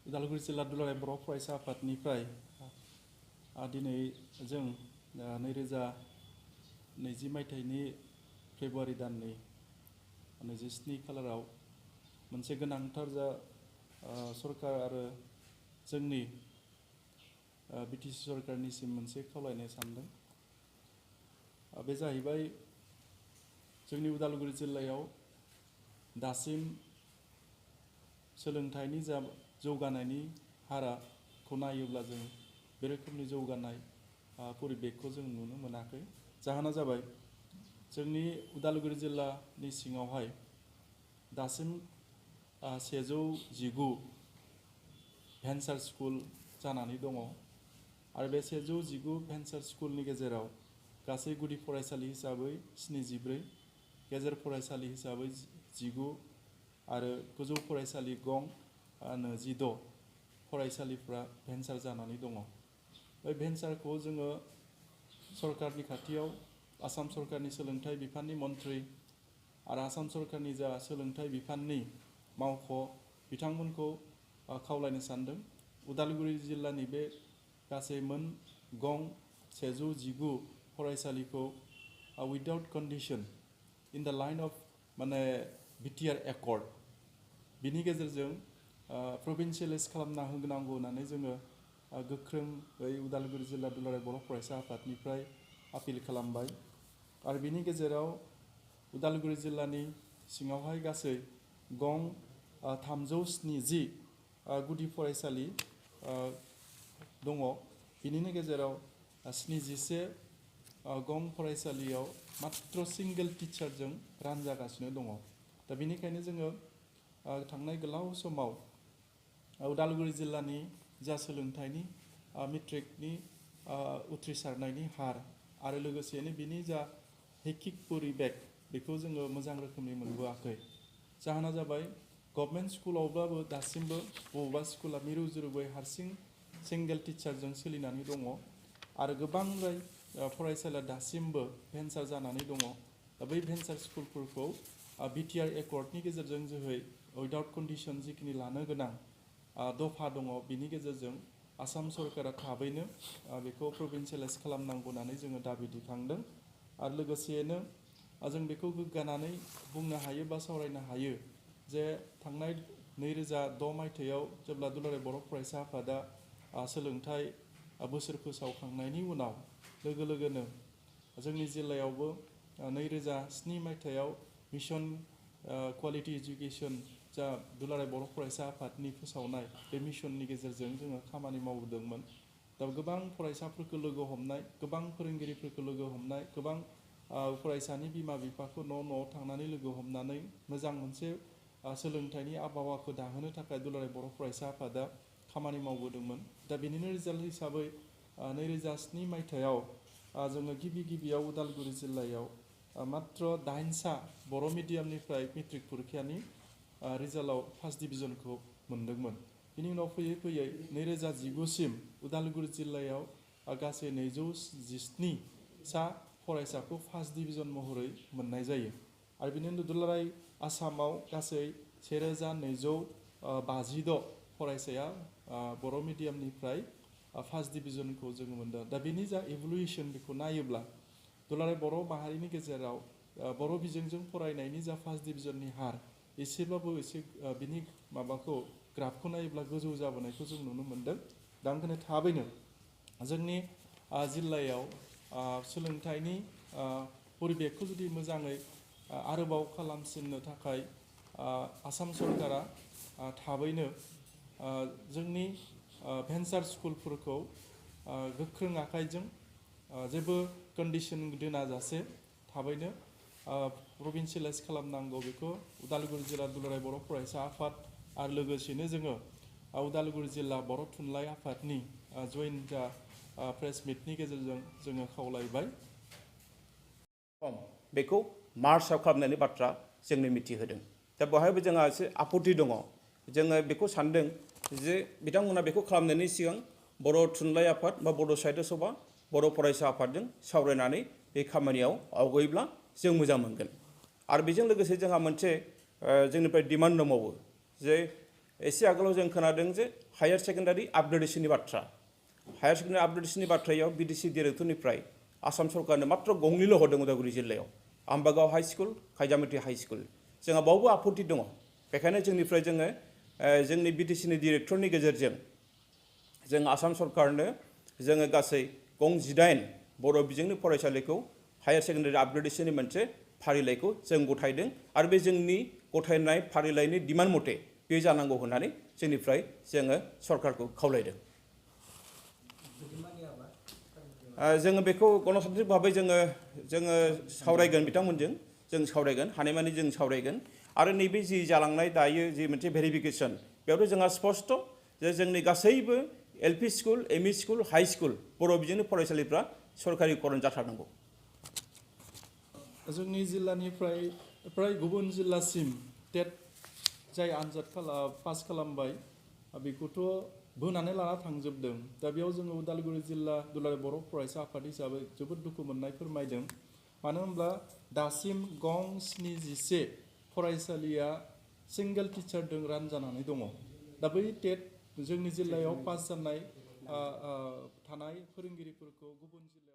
उदालगुरि जिल्ला दुलाराय बर' फरायसा आफादनिफ्राय दिनै जों 2020 मायथाइनि फेब्रुवारि दाननि 27 खालाराव मोनसे गोनांथार सरकार आरो जोंनि बिटिसि सरकारनिसिम मोनसे खावलायनो सानदों। बे जाहैबाय जोंनि उदालगुरि जिल्लायाव दासिम सोलोंथाइनि जौगानायनि हाराखौ नायोब्ला जों बे रोखोमनि जौगानाय परिबेखखौ जों नुनो मोनाखै। जाहोना जाबाय जोंनि उदालगुरि जिल्लानि सिङावहाय दासिम 119 भेन्सार स्कुल जानानै दङ आरो बे 119 भेन्सार स्कुलनि गेजेराव गासै गुदि फरायसालि हिसाबै 74, गेजेर फरायसालि हिसाबै 19 आरो गोजौ फरायसालि गं 26 फरायसालिफ्रा भेन्सार जानानै दङ। बे भेन्सारखौ जोङो सरकारनि खाथियाव आसाम सरकारनि सोलोंथाइ बिफाननि मन्थ्रि आरो आसाम सरकारनि सोलोंथाइ बिफाननि मावख' बिथांमोनखौ खावलायनो सानदों। उदालगुरि जिल्लानि बे गासै गं 119 फरायसालिखौ without condition in the line of BTR accord बिनि गेजेरजों प्रभिन्सियेलाइज खालामना होनांगौ होननानै जोङो गोख्रोङै उदालगुरि जिल्ला दुलाराय बर' फरायसा आफादनिफ्राय आपिल खालामबाय। आरो बिनि गेजेराव उदालगुरि जिल्लानि सिङावहाय गासै गं 370 गुदि फरायसालि दङ। बिनिनो गेजेराव 71 गं फरायसालियाव मात्र सिंगेल टिचारजों रानजागासिनो दङ। दा बेनिखायनो जोङो थांनाय गोलाव समाव उदालगुरि जिल्लानि सोलोंथाइनि मेट्रिकनि उथ्रिसारनायनि हार आरो लोगोसेनो बिनि हैकिक परिबेक बेखौ जोङो मोजां रोखोमनि मोनबोआखै। जाहोना जाबाय गभर्नमेन्ट स्कुलावब्लाबो दासिमबो बबेबा स्कुला मिरु जिरुबै हारसिं सिंगेल टिचारजों सोलिनानै दङ आरो गोबांद्राय फरायसालिया दासिमबो भेन्सार जानानै दङ। दा बै भेन्सार स्कुलफोरखौ बिटिआर एकर्डनि गेजेरजों जोहै उइदाउट कन्डिशन जिखिनि लानो गोनां दफा दङ बिनि गेजेरजों आसाम सरकारा थाबैनो बेखौ प्रभिन्सियेलाइज खालामनांगौ होननानै जोङो दाबि दैखांदों। आरो लोगोसेयैनो जों बेखौ गोग्गानानै बुंनो हायो बा सावरायनो हायो जे थांनाय 2006 मायथाइयाव जेब्ला दुलाराय बर' फरायसा आफादा सोलोंथाइ बोसोर फोसावखांनायनि उनाव लोगो लोगोनो जोंनि जिल्लायावबो 2007 मायथाइयाव मिशन क्वालिटी एजुकेशन दुलाराय बर' फरायसा आफादनि फोसावनाय बे मिशननि गेजेरजों जोङो खामानि मावदोंमोन। दा गोबां फरायसाफोरखौ लोगो हमनाय, गोबां फोरोंगिरिफोरखौ लोगो हमनाय, गोबां फरायसानि बिमा बिफाखौ न'आव थांनानै लोगो हमनानै मोजां मोनसे सोलोंथाइनि आबहावाखौ दाहोनो थाखाय दुलाराय बर' फरायसा आफादा खामानि मावबोदोंमोन। दा बेनिनो रिजाल्ट हिसाबै 2007 मायथाइयाव जोङो गिबियाव उदालगुरि जिल्लायाव मात्र 8सा बर' मिडियामनिफ्राय मेट्रिक परिखानि रिजाल्टआव फार्स्ट डिभिजनखौ मोनदोंमोन। बिनि उनाव फैयै 2019सिम उदालगुरि जिल्लायाव गासै 217सा फरायसाखौ फार्स्ट डिभिजन महरै मोननाय जायो। आरो बिनि उनाव दुलाराय आसामाव गासै 1256 फरायसाया बर' मिडियामनिफ्राय फार्स्ट डिभिजनखौ जोङो मोनदों। दा बेनि इभुलुसन बेखौ नायोब्ला दुलाराय बर' माहारिनि गेजेराव बर' बिजोंजों फरायनायनि फार्स्ट डिभिजननि हार एसेबाबो बिनि ग्राफखौ नायोब्ला गोजौ जाबोनायखौ जों नुनो मोन्दों। दा ओंखायनो थाबैनो जोंनि जिल्लायाव सोलोंथाइनि परिबेखखौ जुदि मोजाङै आरोबाव खालामसिननो थाखाय आसाम सरकारा थाबैनो जोंनि भेन्सार स्कुलफोरखौ गोख्रों आखाइजों जेबो कन्डिशन दोनाजासे थाबैनो प्रभिन्सियेलाइज खालामनांगौ बेखौ उदालगुरि जिल्ला दुलाराय बर' फरायसा आफाद आरो लोगोसेनो जोङो उदालगुरि जिल्ला बर' थुनलाइ आफादनि जयेन्ट प्रेस मिटनि गेजेरजों जोङो खावलायबाय। बेखौ मार्च खालामनायनि बाथ्रा जोंनो मिथिहोदों। दा बेवहायबो जोंहा एसे आपत्ति दङ। जोङो बेखौ सानदों जे बिथांमोना बेखौ खालामनायनि सिगां बर' थुनलाइ आफाद बा बड' साहित्य सभा बर' फरायसा आफादजों सावरायनानै बे खामानियाव आवगायोब्ला जों मोजां मोनगोन। आरो बेजों लोगोसे जोंहा मोनसे जोंनिफ्राय डिमान्ड दंबावो जे एसे आगोलाव जों खोनादों जे हायार सेकेन्डारि आपग्रेडेसननि बाथ्रा हायार सेकेन्डारि आपग्रेडेसननि बाथ्रायाव बिडिसि डिरेक्टरनिफ्राय आसाम सरकारनो मात्र गंनैल' हरदों उदालगुरि जिल्लायाव Ambagaon high school खायजामथि high school जोंहा बावबो आपत्ति दङ बेखायनो जोंनिफ्राय जोङो जोंनि बिटिसिनि डिरेक्टरनि गेजेरजों जों आसाम सरकारनो जोङो गासै गं 18 बर' बिजोंनि फरायसालिखौ हायार सेकेन्डारि आपग्रेडेसननि मोनसे फारिलाइखौ जों गथायदों आरो बे जोंनि गथायनाय फारिलाइनि डिमान्ड मथे बे जानांगौ होननानै जोंनिफ्राय जोङो सरकारखौ खावलायदों जोङो बेखौ गणतान्त्रिक भाबै जोङो सावरायगोन बिथांमोनजों जों सावरायगोन हानायमानि जों सावरायगोन आरो नैबे जि जालांनाय दायो जि मोनसे भेरिफिकेसन बेयावथ' जोंहा स्पष्ट जे जोंनि गासैबो LP school ME school high school बर' बिजोंनि फरायसालिफ्रा सरकारिकरन जाथारनांगौ जोंनि जिल्लानिफ्राय फ्राय गुबुन जिल्लासिम टेट जाय आनजाद पास खालामबाय बेखौथ' बोनानै लाना थांजोबदों दा बेयाव जोङो उदालगुरि जिल्ला दुलाराय बर' फरायसा आफाद हिसाबै जोबोद दुखु मोननाय फोरमायदों मानो होनब्ला दासिम गं 77 फरायसालिया सिंगेल टिचारजों रानजानानै दङ दा बै टेट जोंनि जिल्लायाव पास जानाय थानाय फोरोंगिरिफोरखौ गुबुन जिल्लायाव